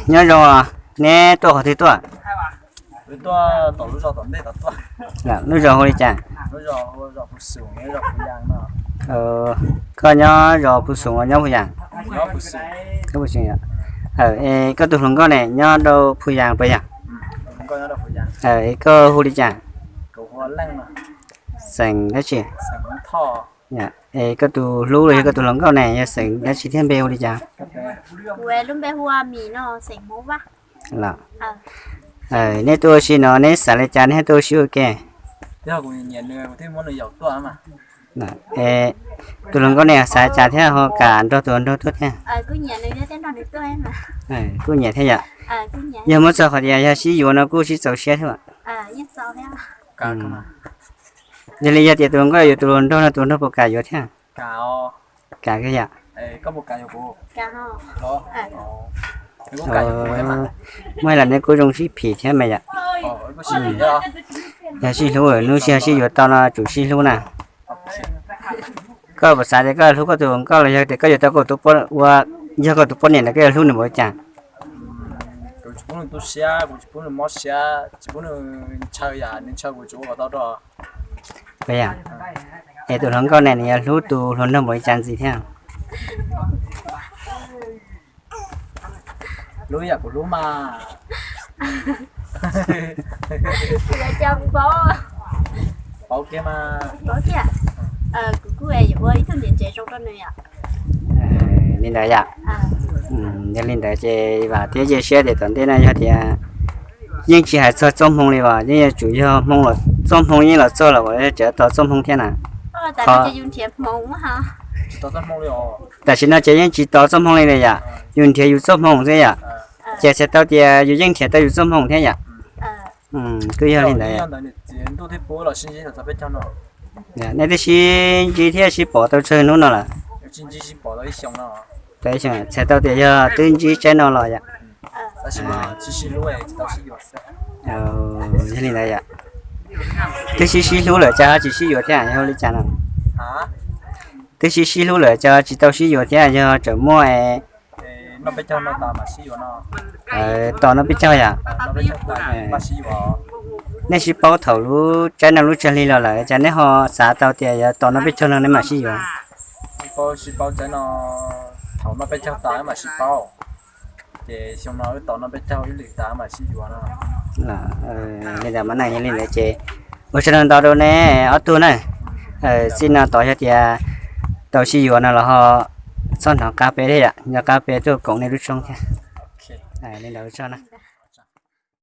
Nyob zoo, neb tuaj qhov twg tuaj? Lub zos hu li cas? Koj nyob zos Phu Xoom los nyob Phu Yas? Koj tus hluas nkauj ne nyob rau Phu Yas puas yog? Es koj hu li cas? Xeem dab tsi? Es koj tus hlub los yog koj tus hluas nkauj ne yog xeem dab tsi thiab npe hu li cas? Los, nej tuaj ua si no neb xav li cas neb tuaj ua si ua ke? Tus hluas nkauj ne xav li cas thiab ho kam nrog tus hluas nraug tuaj thiab? Kuj nyiam thiab yom. Yog muab txog qhov tias yog sib yuav no kuj sib txaus siab thiab. Yog li yog tias tus hluas nkauj yuav tus hluas nraug no tus hluas nraug puas kam yuav thiab? Kam yom. Muaj ib los neb kuj zoo sib phim thiab mas yom. Yog sib hlub hnub sib ho sib yuav tau no tsum sib hlub na. Koj puas xav tias koj hlub koj tus hluas nkauj los yog tias koj yuav tau koj tus, ua, yog koj tus poj niam ntawd koj yuav hlub nws npaum li cas? Puas yog? Es tus hluas nkauj ne nws yuav hlub tus hluas nraug npaum li cas ntxiv thiab? Li ntawd yom. Yog li ntawd ces vam thiab cia siab tias tom ntej no yog tias yeej tsis hais txog txoj hmoo li as, yeej yuav tsum yog hmoo los txoj hmoo yeej los txog los as, tseem tos txoj hmoo thiab na. Tam sim no ces yeej tsis tos txoj hmoo li lawm yom, yus nrhiav yus txoj hmoo xwb yom. Ces txhais tau tias yus yeej nrhiav tau yus txoj hmoo thiab yom. Kuj yog li ntawd. Nej twb sib ntsib thiab sib pom tau tsawg hnub no lawm? Txhais tau tias yog twb ntsib tsaib no los yom. Yog li ntawd yom. Twb sib sib hlub lawm cas ho tsis sib yuav thiab yog li cas no? Twb sib sib hlub lawm cas tsis tau sib yuav thiab yog tseem muaj tos noj peb caug yom. Nej sib paub thaum lub tsaib no lub tsawg hli los lawm cas nej ho xav tau tias yuav tos noj peb caug no nej mam sib yuav? Li ntawd mas na, yog li ntawd ces ua tsaug ntau rau neb ob tug na. Txij no tod yog tias tau sib yuav no los ho txhob hnov qab peb thiab yom, nco qab peb tuaj koom nej lub tshooj thiab. Li ntawd ua tsaug na.